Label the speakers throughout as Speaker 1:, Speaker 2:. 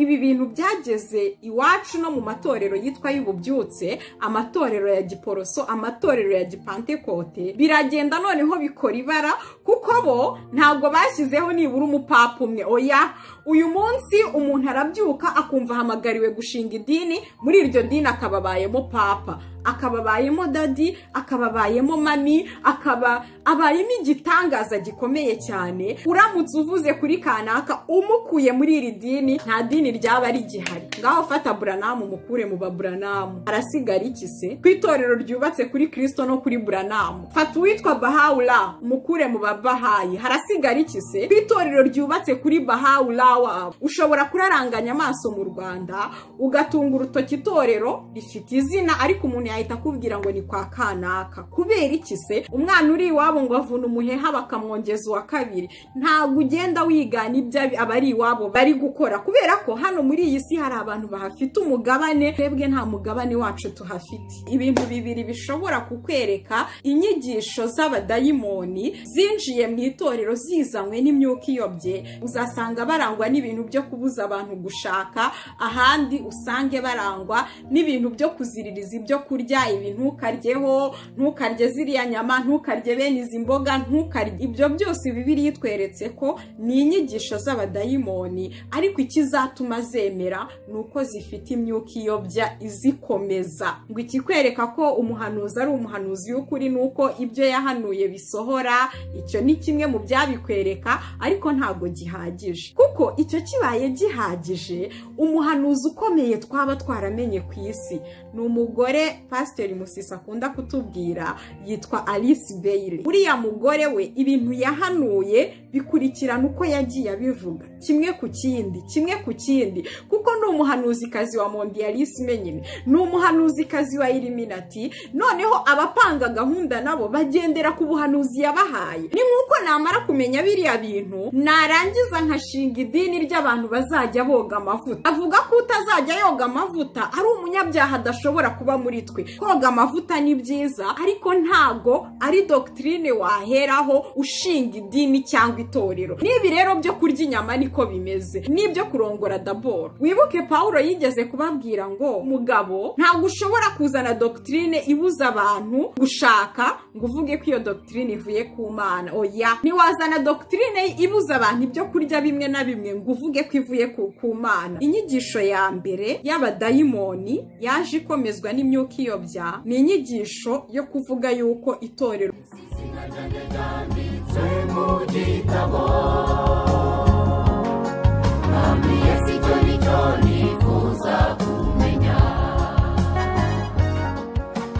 Speaker 1: Ibi bintu byageze iwacu no mu matorero yitwa y'ububyutse, amatorero ya giporoso, amatorero ya gipantekote, biragenda noneho bikora ibara, kuko bo ntabwo bashyizeho nibura umupapa umwe. Oya, uyu munsi umuntu arabyuka akumva ahamagariwe gushinga idini, muri iryo dini akababayemo papa, akababayemo daddy, akababayemo mummy, akaba abayemo igitangaza gikomeye cyane. Uramutse uvuze kuri kanaka umukuye muri iri dini, nta dini ryaba rigihari. Ngaho fata Branham mukure mu ba Branham, arasigara iki se? Ku itorero ryubatse kuri Kristo no kuri Branham. Fata uwitwa Baha'u'llah mukure mu ba Bahayi, harasigara iki se? Ku itorero ryubatse kuri Baha'u'llah wabo. Ushobora kuraranganya amaso mu Rwanda ugatunga urutoki itorero rifite izina, ariko umuntu yahita akubwira ngo ni kwa kanaka. Kubera iki se? Umwana uri iwabo ngo avuna umuheha bakamwongeza uwa kabiri. Ntabwo ugenda wigana ibyo abari iwabo bari gukora, kubera ko hano muri iyi si hari abantu bahafite umugabane, twebwe nta mugabane wacu tuhafite. Ibintu bibiri bishobora kukwereka inyigisho z'abadayimoni zinjiye mu itorero zizanywe n'imyuka iyobye, uzasanga barangwa n'ibintu byo kubuza abantu gushaka, ahandi usange barangwa n'ibintu byo kuziririza ibyo kurya, ibi ntukaryeho, ntukarye ziriya nyama, ntukarye bene izi mboga, ntukarye ibyo byose. Bibiliya itweretse ko ni inyigisho z'abadayimoni, ariko ikizatuma zemera ni uko zifite imyuka iyobya izikomeza. Ngo ikikwereka ko umuhanuzi ari umuhanuzi w'ukuri ni uko ibyo yahanuye bisohora. Icyo ni kimwe mu byabikwereka, ariko ntabwo gihagije, kuko icyo kibaye gihagije, umuhanuzi ukomeye twaba twaramenye ku isi ni umugore Pasiteri Musisi akunda kutubwira, yitwa Alice Bailey. Uriya mugore we ibintu yahanuye bikurikirana uko yagiye abivuga, kimwe ku kindi, kimwe ku kindi, kuko ni umuhanuzikazi wa mondialisme nyine, ni umuhanuzikazi wa Illuminati. Noneho abapanga gahunda nabo bagendera ku buhanuzi yabahaye. Ni nk'uko namara kumenya biriya bintu, narangiza nkashinga idini ry'abantu bazajya boga amavuta. Avuga ko utazajya yoga amavuta ari umunyabyaha, adashobora kuba muri twe. Koga amavuta ni byiza, ariko ntago ari doctrine waheraho ushinga idini cyangwa itorero. N'ibi rero byo kurya inyama niko bimeze, n'ibyo kurongora daboro. Wibuke Pawulo yigeze kubabwira ngo mugabo, ntabwo ushobora kuzana doctrine ibuza abantu gushaka ngo uvuge ko iyo doctrine ivuye ku Mana. Oya, ntiwazana doctrine ibuza abantu ibyo kurya bimwe na bimwe ngo uvuge ko ivuye ku Mana. Inyigisho ya mbere y'abadayimoni yaje ikomezwa n'imyuka iyobya ni inyigisho yo kuvuga yuko itorero
Speaker 2: Izina ryanjye ryanditswe mu gitabo. Mwami Yesu, icyo ni cyo nifuza kumenya,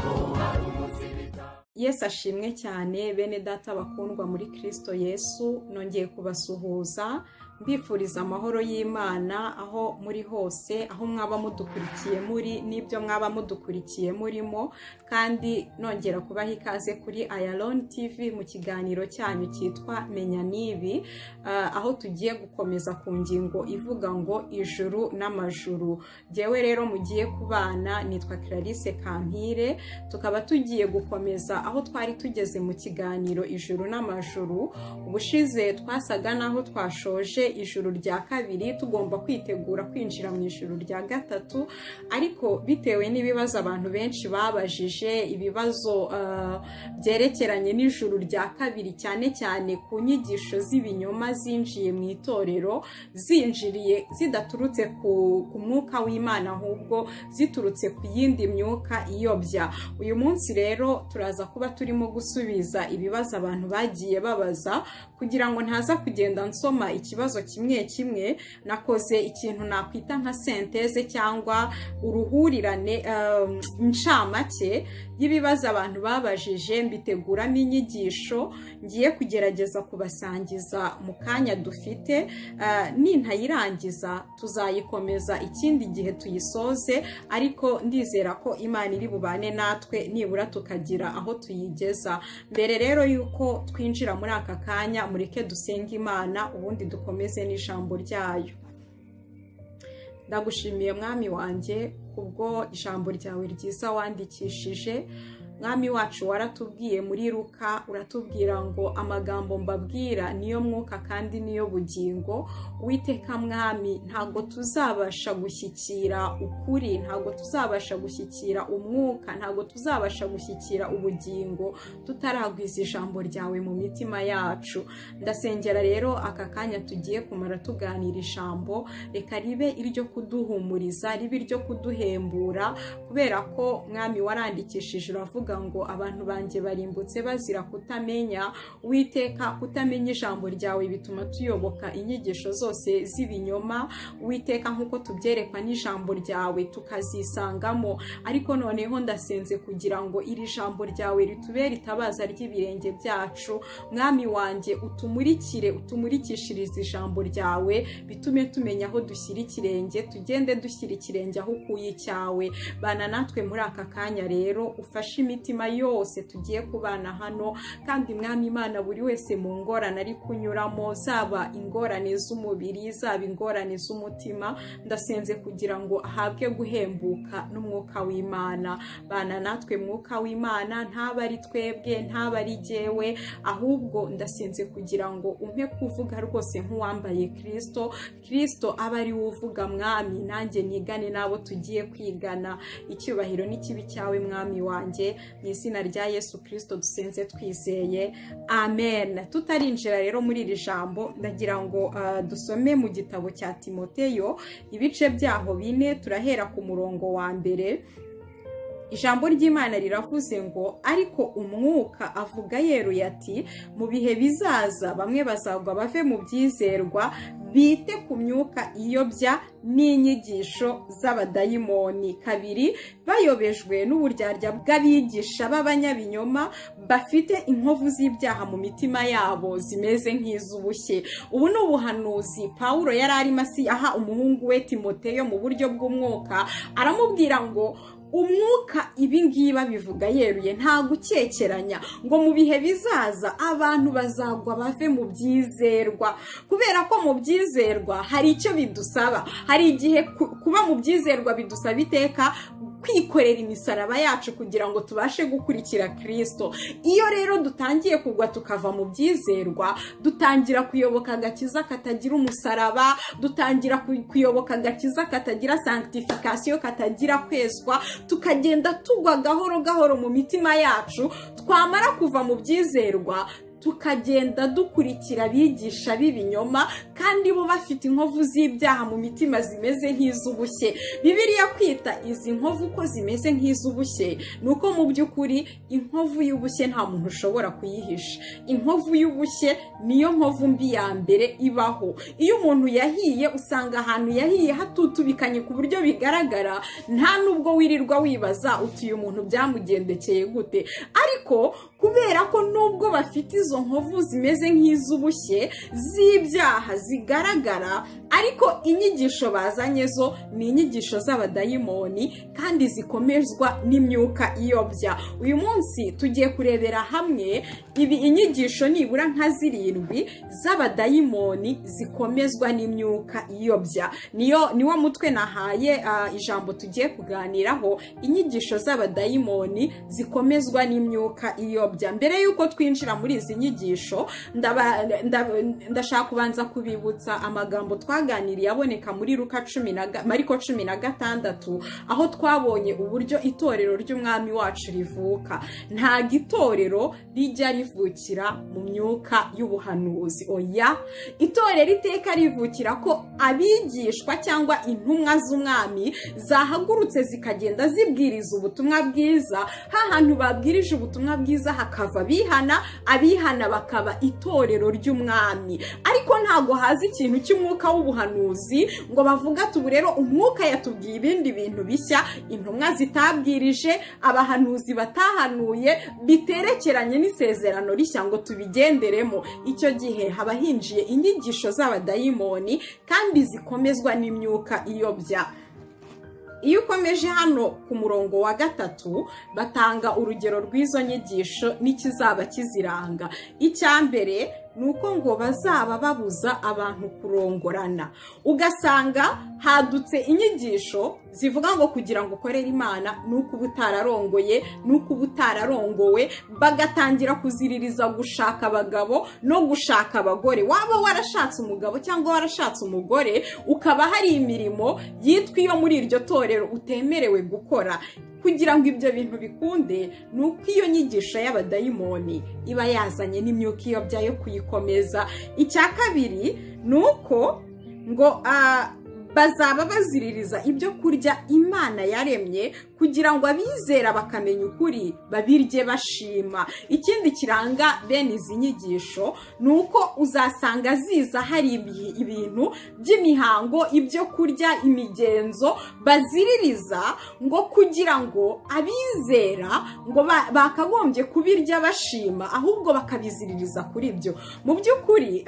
Speaker 2: ko hari umunsi bita
Speaker 1: Yesu ashimwe cyane. Bene data bakundwa muri Kristo Yesu, nongeye kubasuhuza mbifuriza amahoro y'Imana aho muri hose, aho mwaba mudukurikiye muri n'ibyo mwaba mudukurikiye murimo, kandi nongera kubaha ikaze kuri Ayalon TV mu kiganiro cyanyu cyitwa Menya Nibi, aho tugiye gukomeza ku ngingo ivuga ngo ijuru n'amajuru. Jyewe rero mugiye kubana nitwa Clarisse Kampire, tukaba tugiye gukomeza aho twari tugeze mu kiganiro ijuru n'amajuru. Ubushize twasaga naho twashoje ijuru rya kabiri, tugomba kwitegura kwinjira mu ijuru rya gatatu, ariko bitewe n'ibibazo abantu benshi babajije, ibibazo byerekeranye n'ijuru rya kabiri, cyane cyane ku nyigisho z'ibinyoma zinjiye mu itorero, zinjiriye zidaturutse ku mwuka w'Imana, ahubwo ziturutse ku yindi myuka iyobya. Uyu munsi rero turaza kuba turimo gusubiza ibibazo abantu bagiye babaza, kugira ngo ntaza kugenda nsoma ikibazo kimwe kimwe. Nakoze ikintu nakwita nka synthèse cyangwa uruhurirane, incamake y'ibibazo abantu babajije, mbiteguramo inyigisho ngiye kugerageza kubasangiza mu kanya dufite. Nintayirangiza tuzayikomeza ikindi gihe tuyisoze, ariko ndizera ko Imana iri bubane natwe nibura tukagira aho tuyigeza. Mbere rero yuko twinjira muri aka kanya, mureke dusenge Imana, ubundi dukomeze n'ijambo ryayo. Ndagushimiye, Mwami wanjye, kubwo ijambo ryawe ryiza wandikishije. Mwami wacu, waratubwiye muri Luka, uratubwira ngo amagambo mbabwira niyo mwuka kandi niyo bugingo. Uwiteka Mwami, ntabwo tuzabasha gushyikira ukuri, ntabwo tuzabasha gushyikira umwuka, ntabwo tuzabasha gushyikira ubugingo tutaragwiza ijambo ryawe mu mitima yacu. Ndasengera rero aka kanya tugiye kumara tuganira ijambo, reka ribe iryo kuduhumuriza, ribe iryo kuduhembura, kubera ko Mwami warandikishije uravuga ngo abantu banjye barimbutse bazira kutamenya. Uwiteka, kutamenya ijambo ryawe bituma tuyoboka inyigisho zose z'ibinyoma, Uwiteka, nk'uko tubyerekwa n'ijambo ryawe tukazisangamo. Ariko noneho ndasenze kugira ngo iri jambo ryawe ritubere itabaza ry'ibirenge byacu. Mwami wanjye, utumurikire, utumurikishirize ijambo ryawe, bitume tumenya aho dushyira ikirenge, tugende dushyira ikirenge aho ukuye icyawe. Bana natwe muri aka kanya rero, ufashe imitima yose tugiye kubana hano, kandi Mwami Imana, buri wese mu ngorane ari kunyuramo, zaba ingorane z'umubiri, zaba ingorane z'umutima, ndasenze kugira ngo ahabwe guhembuka n'umwuka w'Imana. Bana natwe mwuka w'Imana, ntaba ari twebwe, ntaba ari jyewe, ahubwo ndasenze kugira ngo umpe kuvuga rwose nk'uwambaye Kristo. Kristo aba ari we uvuga, Mwami, nanjye nigane n'abo tugiye kwigana. Icyubahiro n'ikibi cyawe, Mwami wanjye, mu izina rya Yesu Kristo dusenze twizeye, amen. Tutarinjira rero muri iri jambo, ndagira ngo dusome mu gitabo cya Timoteyo, ibice byaho 4, turahera ku murongo wa 1. Ijambo ry'Imana riravuze ngo: "Ariko umwuka avuga yeruye ati mu bihe bizaza bamwe bazagwa bave mu byizerwa, bite ku myuka iyobya n'inyigisho z'abadayimoni. 2, bayobejwe n'uburyarya bw'abigisha b'abanyabinyoma, bafite inkovu z'ibyaha mu mitima yabo zimeze nk'iz'ubushye." Ubu ni ubuhanuzi Pawulo yari arimo aha umuhungu we Timoteyo mu buryo bw'umwuka, aramubwira ngo umwuka ibi ngibi babivuga yeruye, nta gukekeranya, ngo mu bihe bizaza abantu bazagwa bave mu byizerwa. Kubera ko mu byizerwa hari icyo bidusaba, hari igihe kuba mu byizerwa bidusaba iteka kwikorera imisaraba yacu kugira ngo tubashe gukurikira Kristo. Iyo rero dutangiye kugwa tukava mu byizerwa, dutangira kuyoboka agakiza katagira umusaraba, dutangira kuyoboka agakiza katagira sanctification, katagira kwezwa, tukagenda tugwa gahoro gahoro mu mitima yacu. Twamara kuva mu byizerwa tukagenda dukurikira abigisha b'ibinyoma, kandi bo bafite inkovu z'ibyaha mu mitima zimeze nk'iz'ubushye. Bibiliya kwita izi nkovu ko zimeze nk'iz'ubushye nuko mu by'ukuri inkovu y'ubushye nta muntu ushobora kuyihisha. Inkovu y'ubushye niyo nkovu mbi ya mbere ibaho. Iyo umuntu yahiye usanga ahantu yahiye hatutubikanye ku buryo bigaragara, nta nubwo wirirwa wibaza uti uyu muntu byamugendekeye gute. Ariko kubera ko nubwo bafite izo nkovu zimeze nk'iz'ubushye z'ibyaha zigaragara, ariko inyigisho bazanye zo ni inyigisho z'abadayimoni kandi zikomezwa n'imyuka iyobya. Uyu munsi tugiye kurebera hamwe ibi inyigisho nibura nka 7 z'abadayimoni zikomezwa n'imyuka iyobya. Niwo mutwe nahaye ijambo tugiye kuganiraho, inyigisho z'abadayimoni zikomezwa n'imyuka iyobya. Mbere yuko twinjira muri izi nyigisho, ndashaka kubanza kubibutsa amagambo twaganiriye aboneka muri Luka Mariko 16, aho twabonye uburyo itorero ry'umwami wacu rivuka. Nta gitorero rijya rivukira mu myuka y'ubuhanuzi, oya. Itorero iteka rivukira ko abigishwa cyangwa intumwa z'umwami zahagurutse zikagenda zibwiriza ubutumwa bwiza. Hahantu babwirije ubutumwa bwiza hakava abihana, abihana bakaba itorero ry'umwami. Ariko ntago hazi ikintu cy'umwuka w'ubuhanuzi ngo bavuga tubu rero umwuka yatubwiye ibindi bintu bishya intumwa zitabwirije, abahanuzi batahanuye, biterekeranye n'isezerano rishya ngo tubigenderemo. Icyo gihe haba hinjiye inyigisho z'abadayimoni kandi zikomezwa n'imyuka iyobya. Iyo ukomeje hano ku murongo wa 3, batanga urugero rw'izo nyigisho n'ikizaba kiziranga. Icya mbere ni uko ngo bazaba babuza abantu kurongorana. Ugasanga hadutse inyigisho zivuga ngo kugira ngo ukorere Imana ni uko uba utararongoye, ni uko uba utararongowe, bagatangira kuziririza gushaka abagabo no gushaka abagore. Waba warashatse umugabo cyangwa warashatse umugore, ukaba hari imirimo yitwa iyo muri iryo torero utemerewe gukora. Kugira ngo ibyo bintu bikunde, ni uko iyo nyigisho y'abadayimoni iba yazanye n'imyuka iyobya yo kuyikomeza. Icya kabiri ni uko ngo bazaba baziririza ibyo kurya Imana yaremye kugira ngo abizera bakamenya ukuri babirye bashima. Ikindi kiranga bene izi nyigisho ni uko uzasanga ziza hari ibintu by'imihango, ibyo kurya, imigenzo baziririza ngo kugira ngo abizera ngo bakagombye kubirya bashima, ahubwo bakabiziririza kuri byo. Mu by'ukuri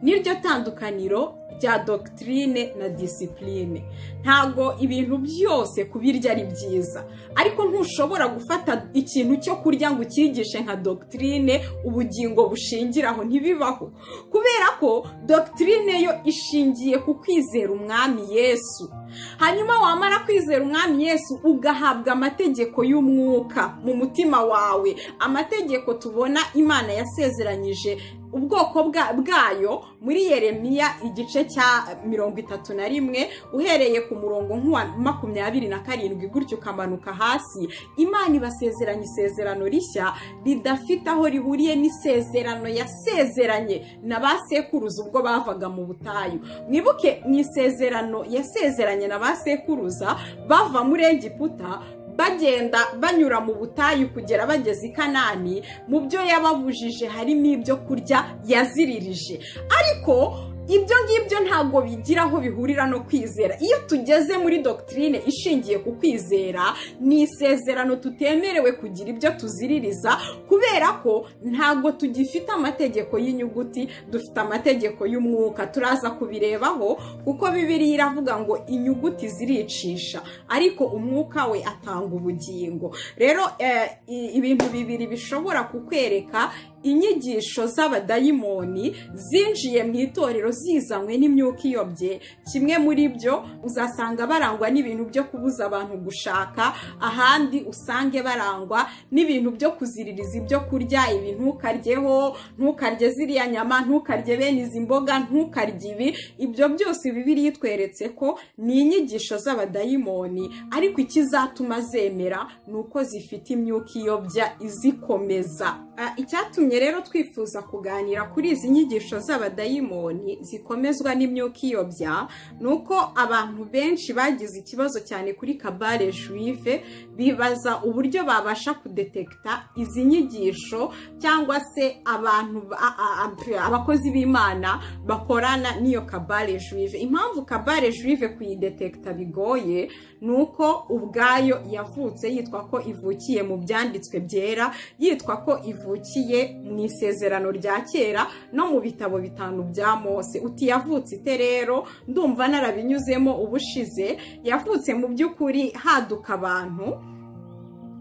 Speaker 1: niryo tandukaniro rya doctrine na discipline. Ntago ibintu byose kubirya ari byiza, ariko ntushobora gufata ikintu cyo kurya ngo ucyigishe nka doctrine ubugingo bushingiraho, ntibibaho. Kubera ko doctrine yo ishingiye ku kwizera Umwami Yesu. Hanyuma wamara kwizera Umwami Yesu ugahabwa amategeko y'umwuka mu mutima wawe, amategeko tubona Imana yasezeranyije ubwoko bwayo muri Yeremiya igice cya 31 uhereye ku murongo nk'uwa 27 gutyo ukamanuka hasi. Imana ibasezeranye isezerano rishya ridafite aho rihuriye n'isezerano yasezeranye na ba sekuruza ubwo bavaga mu butayu. Mwibuke mu isezerano yasezeranye na ba sekuruza bava muri Egiputa bagenda banyura mu butayu kugera bageze i Kanani, mu byo yababujije harimo ibyo kurya yaziririje. Ariko ibyo ngibyo ntabwo bigira aho bihurira no kwizera. Iyo tugeze muri doctrine ishingiye ku kwizera, ni isezerano tutemerewe kugira ibyo tuziririza, kubera ko ntabwo tugifite amategeko y'inyuguti, dufite amategeko y'umwuka. Turaza kubirebaho kuko Bibiliya iravuga ngo inyuguti ziricisha, ariko umwuka we atanga ubugingo. Rero ibintu bibiri bishobora kukwereka inyigisho z'abadayimoni zinjiye mu itorero zizanywe n'imyuka iyobye, kimwe muri byo uzasanga barangwa n'ibintu byo kubuza abantu gushaka, ahandi usange barangwa n'ibintu byo kuziririza ibyo kurya, ibi ntukaryeho, ntukarye ziriya nyama, ntukarye bene izi mboga, ntukarye ibi. Ibyo byose Bibiliya itweretse ko ni inyigisho z'abadayimoni, ariko ikizatuma zemera ni uko zifite imyuka iyobya izikomeza. Icyatumye rero twifuza kuganira kuri izi nyigisho z'abadayimoni zikomezwa n'imyuka iyobya ni uko abantu benshi bagize ikibazo cyane kuri Kabbale juive, bibaza uburyo babasha kudetekta izi nyigisho cyangwa se abantu abakozi b'Imana bakorana n'iyo Kabbale juive. Impamvu Kabbale juive kuyidetekta bigoye ni uko ubwayo yavutse yitwa ko ivukiye mu byanditswe byera, yitwa ko ivukiye mu isezerano rya kera no mu bitabo 5 bya Mose. Uti yavutse ite rero? Ndumva narabinyuzemo ubushize. Yavutse mu by'ukuri haduka abantu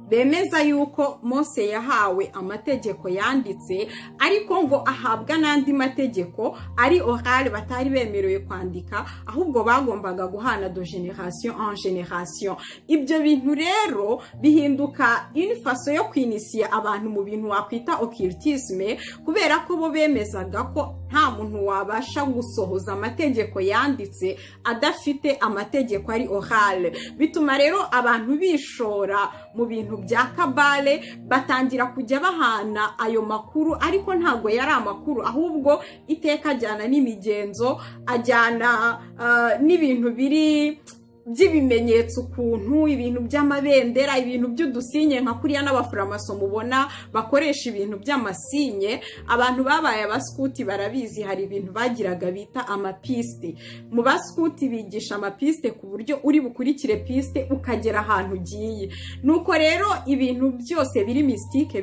Speaker 1: bemeza yuko Mose yahawe amategeko yanditse, ariko ngo ahabwa n'andi mategeko ari orale batari bemerewe kwandika, ahubwo bagombaga guhana de génération en génération. Ibyo bintu rero bihinduka une façon yo kwinisiya abantu mu bintu wakwita occultisme, kubera ko bo bemezaga ko nta muntu wabasha gusohoza amategeko yanditse adafite amategeko ari orale. Bituma rero abantu bishora mu bintu bya Kabbale, batangira kujya bahana ayo makuru, ariko ntago yari amakuru, ahubwo iteka ajyana n'imigenzo, ajyana n'ibintu biri by'ibimenyetso, ukuntu ibintu by'amabendera, ibintu by'udusinye nka kuriya n'abafuramaso mubona bakoresha ibintu by'amasinye. Abantu babaye abaskuti barabizi, hari ibintu bagiraga bita amapiste. Mu baskuti bigisha amapiste ku buryo uri bukurikire piste ukagera ahantu ugiye. Nuko rero ibintu byose biri mystique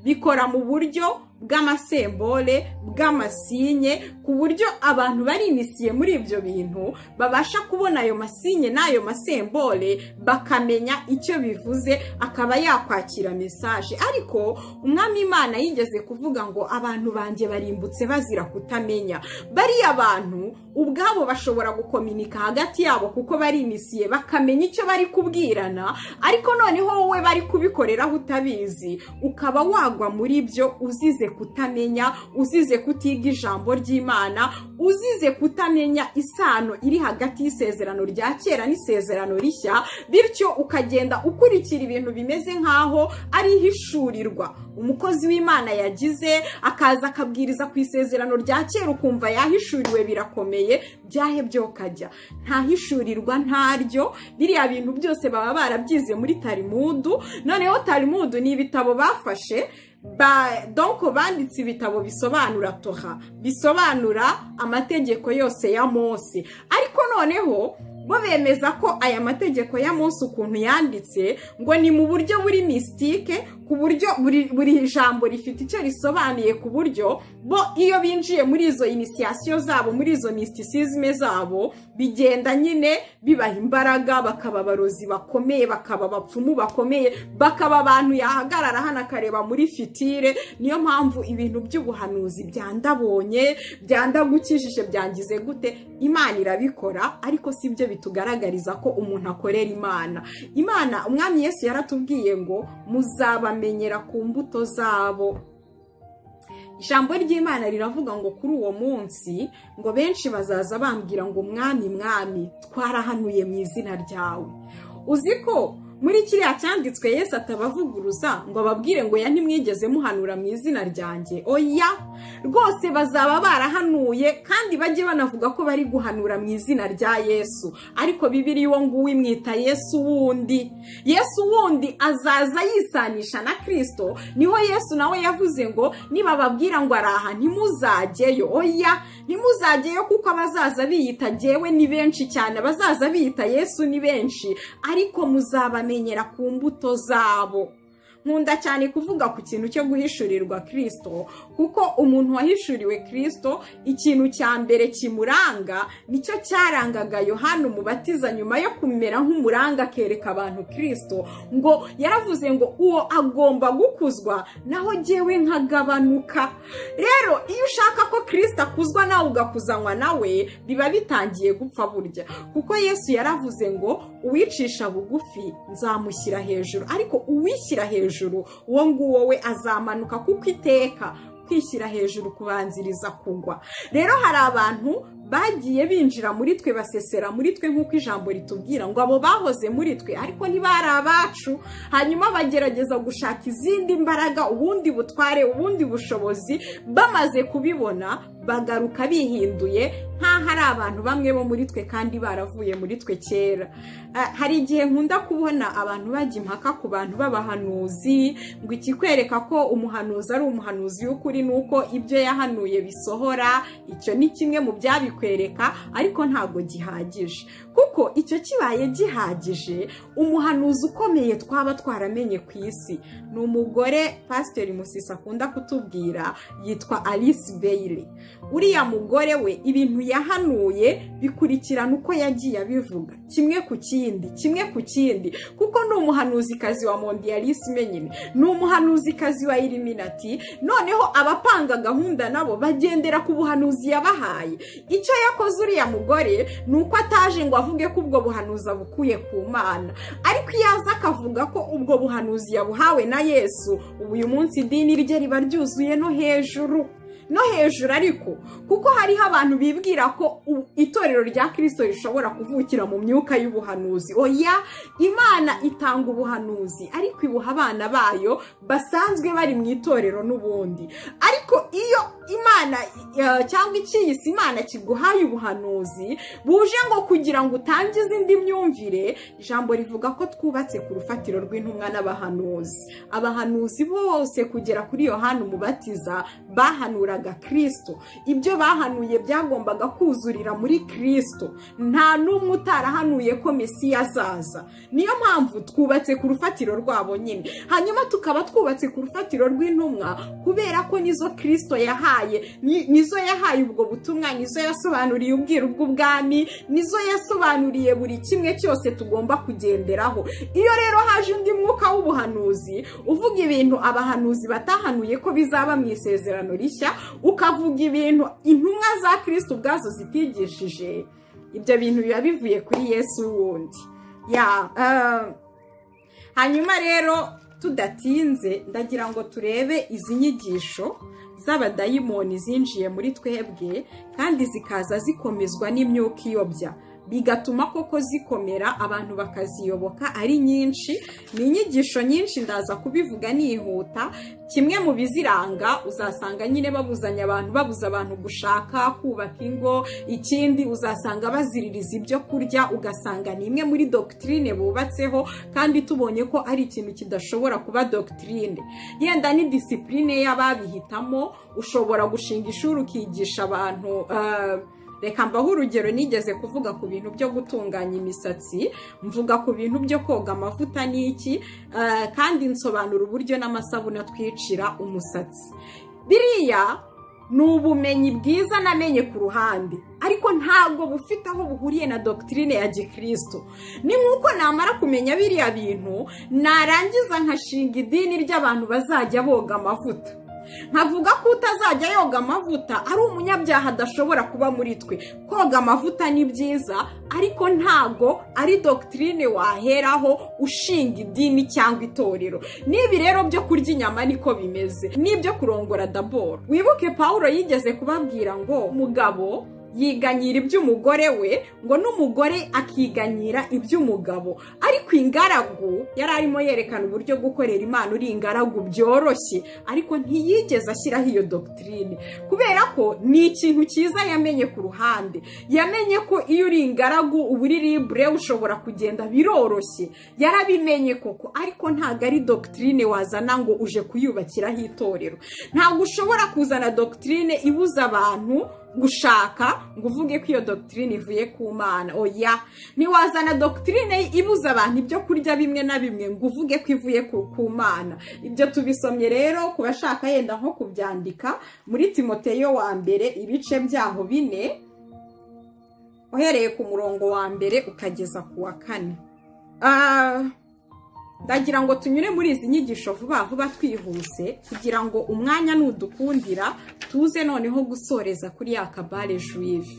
Speaker 1: bikora mu buryo bw'amasembole, bw'amasinye, ku buryo abantu barinisiye muri ibyo bintu babasha kubona ayo masinye n'ayo masembole bakamenya icyo bivuze, akaba yakwakira message. Ariko Umwami Imana yigeze kuvuga ngo abantu banjye barimbutse bazira kutamenya. Bariya bantu ubwabo bashobora gukominika hagati yabo kuko barinisiye bakamenya icyo bari kubwirana, ariko noneho wowe bari kubikoreraho utabizi, ukaba wagwa muri byo uzize kutamenya, uzize kutiga ijambo ry'Imana, uzize kutamenya isano iri hagati y'isezerano rya kera n'isezerano rishya, bityo ukagenda ukurikira ibintu bimeze nkaho ari ihishurirwa umukozi w'Imana yagize, akaza akabwiriza ku isezerano rya kera ukumva yahishuriwe birakomeye, byahe byo kajya ntahishurirwa ntaryo. Biriya bintu byose baba barabyize muri Talimudu. Noneho Talimudu ni ibitabo bafashe donc banditse ibitabo bisobanura Torah, bisobanura amategeko yose ya Mose, ariko noneho bo bemeza ko aya mategeko ya Mose ukuntu yanditse ngo ni mu buryo buri mystique, ku buryo buri jambo rifite icyo risobanuye, ku buryo bo iyo binjiye muri izo initiation zabo, muri izo mysticisme zabo, bigenda nyine bibaha imbaraga, bakaba abarozi bakomeye, bakaba abapfumu bakomeye, bakaba abantu yahagarara hano akareba muri fitire. Niyo mpamvu ibintu by'ubuhanuzi byandabonye, byandagukijije, byangize gute, Imana irabikora, ariko si byo bitugaragariza ko umuntu akorera Imana. Imana, Umwami Yesu yaratubwiye ngo muzabamenyera ku mbuto zabo. Ijambo ry'Imana riravuga ngo kuri uwo munsi ngo benshi bazaza bambwira ngo Mwami, Mwami, twarahanuye mu izina ryawe. Uzi ko muri kiriya cyanditswe Yesu atabavuguruza ngo ababwire ngo ya ntimwigeze muhanura mu izina ryanjye. Oya, rwose bazaba barahanuye kandi bajye banavuga ko bari guhanura mu izina rya Yesu, ariko Bibiliya uwo nguwo imwita Yesu wundi. Yesu wundi azaza yisanisha na Kristo. Niho Yesu nawe yavuze ngo nibababwira ngo araha ntimuzajyeyo. Oya, ntimuzajyeyo kuko abazaza biyita jyewe ni benshi cyane, abazaza biyita Yesu ni benshi, ariko muzabamenyera ku mbuto zabo. Nkunda cyane kuvuga ku kintu cyo guhishurirwa Kristo, kuko umuntu wahishuriwe Kristo ikintu cya mbere kimuranga nicyo cyarangaga Yohana Umubatiza nyuma yo kumera nk'umuranga akereka abantu Kristo, ngo yaravuze ngo uwo agomba gukuzwa naho jyewe nkagabanuka. Rero iyo ushaka ko Kristo akuzwa nawe ugakuzanywa nawe, biba bitangiye gupfa burya, kuko Yesu yaravuze ngo uwicisha bugufi nzamushyira hejuru, ariko uwishyira hejuru uwo nguwo we azamanuka, kuko iteka kwishyira hejuru kubanziriza kugwa. Rero hari abantu bagiye binjira muri twe, basesera muri twe nk'uko ijambo ritubwira ngo abo bahoze muri twe ariko ntibari abacu, hanyuma bagerageza gushaka izindi mbaraga, ubundi butware, ubundi bushobozi, bamaze kubibona bagaruka bihinduye nk'aho ari abantu bamwe bo muri twe kandi baravuye muri twe kera. Hari igihe nkunda kubona abantu bajya impaka ku bantu b'abahanuzi, ngo ikikwereka ko umuhanuzi ari umuhanuzi w'ukuri nuko ibyo yahanuye bisohora. Icyo ni kimwe mu byabikwereka, ariko ntabwo gihagije, kuko icyo kibaye gihagije umuhanuzi ukomeye twaba twaramenye ku isi ni umugore Pasiteri Musisi akunda kutubwira, yitwa Alice Bailey. Uriya mugore we ibintu yahanuye bikurikirana uko yagiye abivuga, kimwe ku kindi, kimwe ku kindi, kuko ni umuhanuzikazi wa mondialisme nyine, ni umuhanuzikazi wa Illuminati. Noneho abapanga gahunda nabo bagendera ku buhanuzi yabahaye. Icyo yakoze uriya mugore ni uko ataje ngo avuge ko ubwo buhanuzi abukuye ku Mana, ariko iyo aza akavuga ko ubwo buhanuzi yabuhawe na Yesu, ubu uyu munsi idini rye riba ryuzuye no hejuru no hejuru. Ariko kuko hariho abantu bibwira ko itorero rya Kristo rishobora kuvukira mu myuka y'ubuhanuzi. Oya, Imana itanga ubuhanuzi ariko ibuha abana bayo basanzwe bari mu itorero n'ubundi. Ariko iyo Imana cyangwa icyiyise Imana kiguhaye ubuhanuzi buje ngo kugira ngo utangize indi myumvire, ijambo rivuga ko twubatse ku rufatiro rw'intumwa n'abahanuzi. Abahanuzi bose kugera kuri Yohana Umubatiza bahanuraga Kristo. Ibyo bahanuye byagombaga kuzurira muri Kristo. Nta n'umwe utarahanuye ko Mesiya azaza. Niyo mpamvu twubatse ku rufatiro rwabo nyine. Hanyuma tukaba twubatse ku rufatiro rw'intumwa kubera ko nizo Kristo yahaye, nizo yahaye ubwo butumwa, nizo yasobanuriye ubwiru bw'ubwami, nizo yasobanuriye buri kimwe cyose tugomba kugenderaho. Iyo rero haje undi mwuka w'ubuhanuzi uvuga ibintu abahanuzi batahanuye ko bizaba mu isezerano rishya, ukavuga ibintu intumwa za Kristo ubwazo zitigishije, ibyo bintu biba bivuye kuri Yesu wundi. Hanyuma rero tudatinze ndagira ngo turebe izi nyigisho z'abadayimoni zinjiye muri twebwe kandi zikaza zikomezwa n'imyuka iyobya, bigatuma koko zikomera abantu bakaziyoboka ari nyinshi. Ni inyigisho nyinshi, ndaza kubivuga nihuta. Kimwe mu biziranga uzasanga nyine babuzanya abantu, babuza abantu gushaka kubaka ingo. Ikindi uzasanga baziririza ibyo kurya, ugasanga ni imwe muri doctrine bubatseho, kandi tubonye ko ari ikintu kidashobora kuba doctrine. Yenda ni discipline y'ababihitamo. Ushobora gushinga ishuri ukigisha abantu. Reka mbaho urugero, nigeze kuvuga ku bintu byo gutunganya imisatsi, mvuga ku bintu byo koga amavuta n'iki, kandi nsobanura uburyo n'amasabune atwicira umusatsi. Biriya ni ubumenyi bwiza namenye ku ruhande, ariko ntabwo bufite aho buhuriye na doctrine ya Gikristo. Ni nkuko namara kumenya biriya bintu narangiza nkashinga idini ry'abantu bazajya boga amavuta, nkavuga ko utazajya yoga amavuta ari umunyabyaha adashobora kuba muri twe. Koga amavuta ni byiza, ariko ntago ari doctrine waheraho ushinga idini cyangwa itorero. Nibi rero byo kurya inyama niko bimeze, n'ibyo kurongora daboro. Wibuke Paulo yigeze kubabwira ngo umugabo yiganyira iby'umugore we, ngo n'umugore akiganyira iby'umugabo. Ariko ingaragu yari arimo yerekana uburyo gukorera Imana uri ingaragu byoroshye, ariko ntiyigeze ashyiraho iyo doctrine kubera ko ni ikintu cyiza yamenye ku ruhande. Yamenye ko iyo uri ingaragu uba uri libre, ushobora kugenda biroroshye. Yarabimenye koko, ariko ntabwo ari doctrine wazana ngo uje kuyubakiraho itorero. Ntabwo ushobora kuzana doctrine ibuza abantu gushaka ngo uvuge ko iyo doctrine ivuye ku Mana. Oya, ntiwazana doctrine ibuza abantu ibyo kurya bimwe na bimwe ngo uvuge ko ivuye ku Mana. Ibyo tubisomye rero ku bashaka yenda nko kubyandika muri Timoteyo wa mbere ibice byaho 4, uhereye ku murongo wa mbere ukageza ku wa 4. Ndagira ngo tunyure muri izi nyigisho vuba vuba twihuse kugira ngo umwanya nudukundira tuze noneho gusoreza kuri ya kabale juive.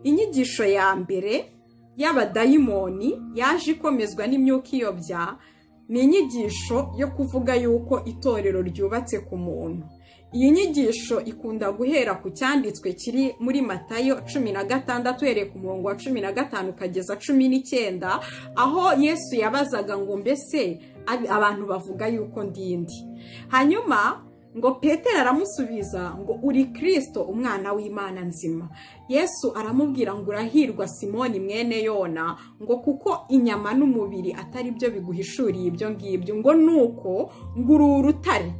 Speaker 1: Inyigisho ya mbere y'abadayimoni yaje ikomezwa n'imyuka iyobya ni inyigisho yo kuvuga yuko itorero ryubatse ku muntu. Iyi nyigisho ikunda guhera ku cyanditswe kiri muri Matayo 16 uhereye ku murongo wa 15 ukageza 19, aho Yesu yabazaga ngo mbese abantu bavuga yuko ndindi. Hanyuma ngo Petero aramusubiza ngo uri Kristo umwana w'Imana nzima. Yesu aramubwira ngo urahirwa Simoni mwene Yona, ngo kuko inyama n'umubiri atari byo biguhishuriye ibyo ngibyo, ngo nuko ngo uri urutare,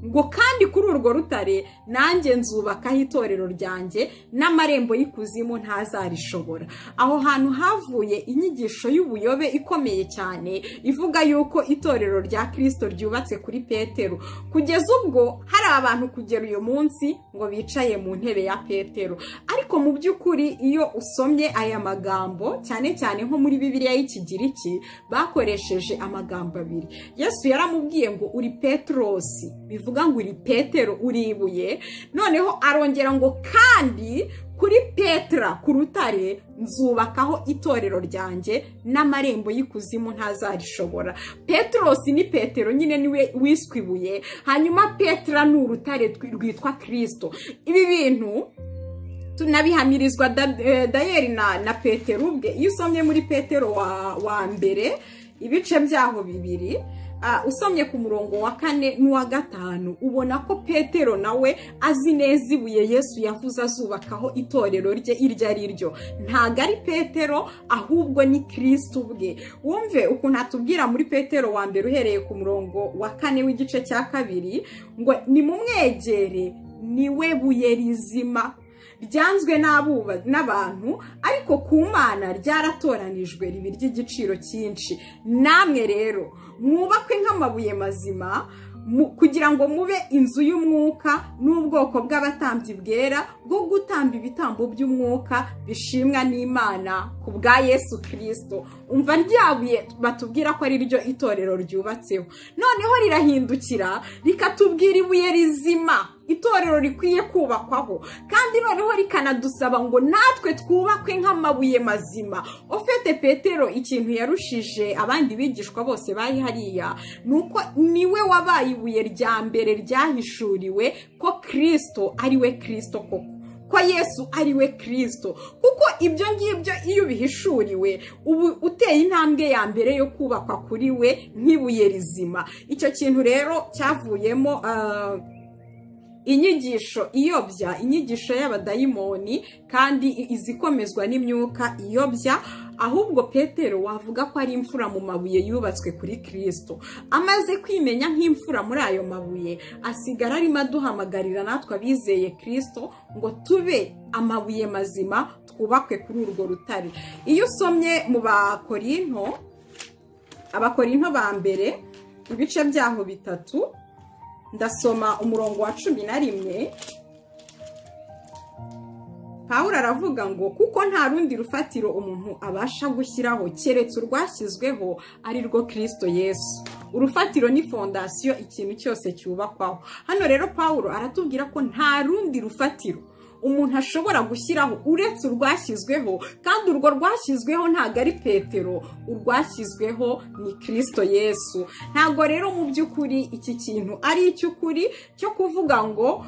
Speaker 1: ngo kandi kuri urwo rutare nanjye nzubakaho itorero ryanjye n'amarembo y'ikuzimu ntazarishobora. Aho hantu havuye inyigisho y'ubuyobe ikomeye cyane ivuga yuko itorero rya Kristo ryubatse kuri Petero, kugeza ubwo hari abantu kugera uyu munsi ngo bicaye mu ntebe ya Petero. Ariko mu by'ukuri iyo usomye aya magambo cyane cyane nko muri Bibiliya y'Ikigiriki bakoresheje amagambo abiri. Yesu yaramubwiye ngo uri Petrosi, bivuga ngo uri Petero, uri ibuye. Noneho arongera ngo kandi kuri Petra, ku rutare nzubakaho itorero ryanjye n'amarembo y'ikuzimu ntazarishobora. Petrosi ni Petero nyine niwe wiswe ibuye, hanyuma Petra ni urutare rwitwa Kristo. Ibi bintu tunabihamirizwa dayeri na Petero ubwe. Iyo usomye muri Petero wa mbere ibice byaho 2, Usomye ku murongo wa 4 n'uwa 5 ubona ko Petero nawe azi neza ibuye Yesu yavuze azubakaho itorero rye iryo ari ryo. Ntago ari Petero ahubwo ni Kristo ubwe. Wumve ukuntu atubwira muri Petero wa mbere uhereye ku murongo wa 4 w'igice cya 2 ngo nimumwegere niwe buye rizima ryanzwe n'abantu ariko ku Mana ryaratoranijwe riba ry'igiciro cyinshi. Namwe rero mwubakwe nk'amabuye mazima kugira ngo mube inzu y'umwuka n'ubwoko bw'abatambyi bwera bwo gutamba ibitambo by'umwuka bishimwa n'Imana ku bwa Yesu Kristo. Umva ryabuye batubwira ko ari ryo itorero ryubatseho, noneho rirahindukira rikatubwira ibuye rizima itorero rikwiye kubakwaho, kandi noneho rikanadusaba ngo natwe twubakwe nk'amabuye mazima. Ofete Petero ikintu yarushije abandi bigishwa bose bari hariya nuko niwe wabaye ibuye rya mbere ryahishuriwe ko Kristo ari we Kristo koko, ko Yesu ari we Kristo. Kuko ibyo ngibyo iyo ubihishuriwe ubu uteye intambwe ya mbere yo kubakwa kuri we nk'ibuye rizima. Icyo kintu rero cyavuyemo inyigisho iyobya, inyigisho y'abadayimoni kandi izikomezwa n'imyuka iyobya. Ahubwo Petero wavuga ko ari imfura mu mabuye yubatswe kuri Kristo. Amaze kwimenya nk'imfura muri ayo mabuye, asigara arimo aduhamagarira natwe abizeye Kristo ngo tube amabuye mazima twubakwe kuri urwo rutare. Iyo usomye mu Bakorinto, Abakorinto ba mbere ibice byaho 3, ndasoma umurongo wa 11. Pawulo aravuga ngo kuko nta rundi rufatiro umuntu abasha gushyiraho keretse urwashyizweho ari rwo Kristo Yesu. Urufatiro ni fondasiyo ikintu cyose cyubakwaho. Hano rero Pawulo aratubwira ko nta rundi rufatiro umuntu ashobora gushyiraho uretse urwashyizweho, kandi urwo rwashyizweho ntago ari Petero, urwashyizweho ni Kristo Yesu. Ntago rero mu by'ukuri iki kintu ari icy'ukuri cyo kuvuga ngo